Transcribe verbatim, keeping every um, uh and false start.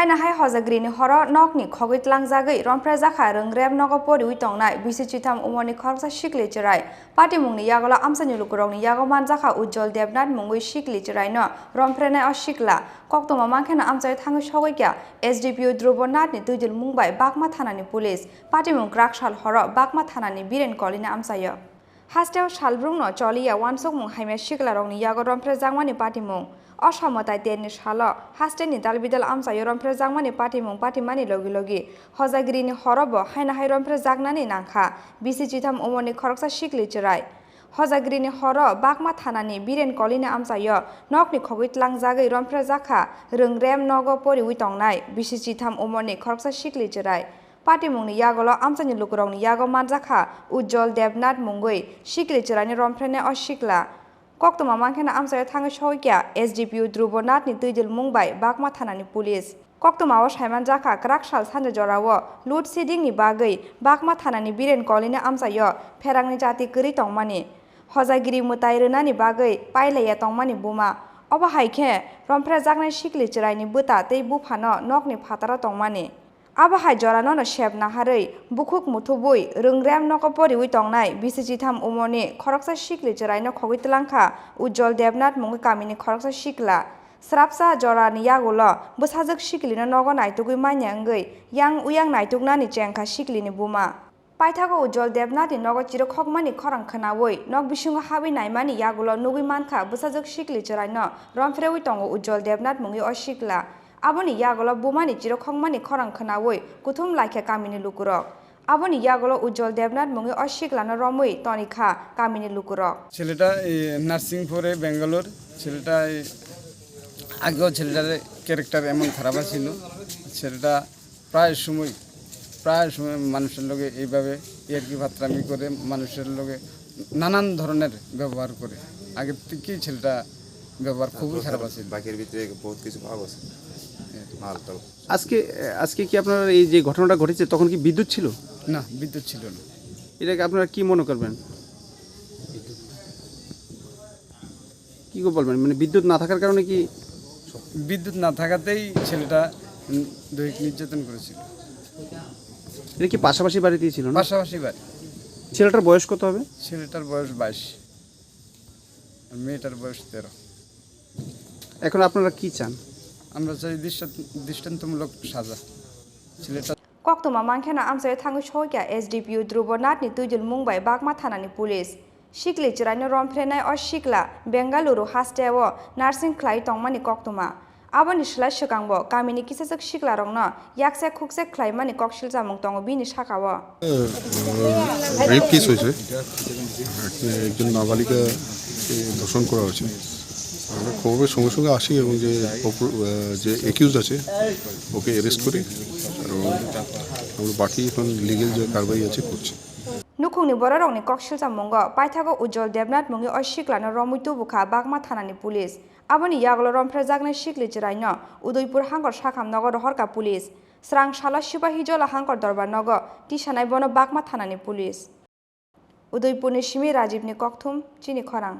Haino hai hojagrini horo nokni khogwi tlangjagwi romphrejakha rwngrem nogo poriwi tongnai bisi chitham umorni khoroksa sikli chwrai. Patimungni yagulo amchaini lukurokni yago manjakha Ujjol Debnath mungwi sikli chwraino romphrennai o sikla. Koktwma mankheno amchaio thangwi sogwi kha S D P O Dhrubo Nathni twijlmung bai Bakma thanani police. Patimung kwrak sal horo Bakma thanani Biren Kolini amchaio. Hasteo salbrumno choliya uansukmung hamya siklarokni yago romphrerjakmani patimung. O somotai terni salo hasteni dalbidal amchaio romphrerjakmani patimung patimani logi logi hojagrini horobo haino hai romphrerjaknani nangkha bisi chitham umorni khoroksa sikli chwrai. Hojagrini horo Bakma thanani Biren Kolini amchaio nokni khogwi tlangjagwi romphrerjakha rwngrem nogo poriwi tongnai bisi chitham umorni khoroksa sikli chwrai. Patimungni yagulo amchaini lukurokni yago manjakha Ujjol Debnath mungwi sikli chwraino romphrenai o sikla. Koktwma mankheno amchaio thangwi sogwi kha S D P O Dhrubo Nathni twijlmung bai Bakma thanani police. Koktwmao saimanjakha kwrak sal sanja jorao load sheddingni bagwi Bakma thanani Biren Kolini amchaio pherangni jati kwrwi tongmani, hojagiri mwtai rwnani bagwi pailaiya tongmani buma. Obo hai khe romphrerjaknai sikli chwraini bwta tei buphano nokni phataro tongmani. Abo hai joranono sep naharwi, bukhuk muthubwi, rwngrem nogo poriwi tongnai bisi chitham umorni khoroksa sikli chwraino khogwi tlangkha Ujjol Debnath mungwi kamini khoroksa sikla. Srapsa jorani yagulo bwsajwk siklino nogo naitugwi manya wngwi yang uyang naituknani chengkha siklini buma. Paithago Ujjol Debnathni nogo chirikhokmani khorang khwnawi nok bisingo habwi naimani yagulo nugwi mankha bwsajwk sikli chwraino rompherewi tongo Ujjol Debnath mungwi o sikla. Aboni yagulo bumani chirikhokmani khorang khwnawi kuthum laikha kamini lukurok. Aboni yagulo Ujjol Debnath mungwi o siklano romwi tonikha kamini lukurok. ছেলেটা এই নার্সিং পড়ে ব্যাঙ্গালোর। ছেলেটা এই আগেও ছেলেটার ক্যারেক্টার এমন খারাপ ছিল। ছেলেটা প্রায় সময়, প্রায় সময় মানুষের লগে এইভাবে ইয়ার্কি ফাত্রামি করে, মানুষের লগে নানান ধরনের ব্যবহার করে। আগের থেকেই ছেলেটা ব্যবহার খুবই খারাপ আছে। ব্যাগের ভিতরে বহুত কিছু পাওয়া গেছে, মাল টাল। আজকে, আজকে কি আপনার এই যে ঘটনাটা ঘটেছে, তখন কি বিদ্যুৎ ছিল? না, বিদ্যুৎ ছিল না। এটাকে আপনারা কি মনে করবেন? কি করে বলবেন? মানে, বিদ্যুৎ না থাকার কারণে কি? বিদ্যুৎ না থাকাতেই ছেলেটা, উম, দৈহিক নির্যাতন করেছিল। এটা কি পাশাপাশি বাড়িতেই ছিল না? পাশাপাশি বাড়ি। ছেলেটার বয়স কত হবে? ছেলেটার বয়স বাইশ, আর মেয়েটার বয়স তেরো। এখন আপনারা কি চান? আমরা চাই দৃষ্টান্ত-, দৃষ্টান্তমূলক সাজা। ছেলেটা Koktwma mankheno amchaio thangwi sogwi kha S D P O Dhrubo Nathni twijlmung bai Bakma thanani police. Sikli chwraino rompherenai o sikla Bengaluru hasteo nursing khlai tongmani koktwma. Aboni slai swkangbo kamini kisachwk siklarokno yakse khukse khlaimani koksil chamung tongo bini sakao. Rape case হয়েছে। একজন নাবালিকাকে ধর্ষণ করা হয়েছে। আমরা খবরের সঙ্গে সঙ্গে আসি এবং যে অপর-, আহ, যে অ্যাকিউজড আছে ওকে অ্যারেস্ট করি এবং আমরা বাকি এখন লিগ্যাল যে কারবাই আছে করছি। Nukhungni bororokni koksil chamungo paithago Ujjol Debnath mungwi o siklano romwi tubukha Bakma thanani police. Aboni yagulo rompherjaknai sikli chwraino Udaipur hangkor sakham nogo rohorkha police. Srang salo Sipahijola hangkor dorbar nogo tisanai bono Bakma thanani police. Udaipurni simi Rajibni kokthum, chini khorang.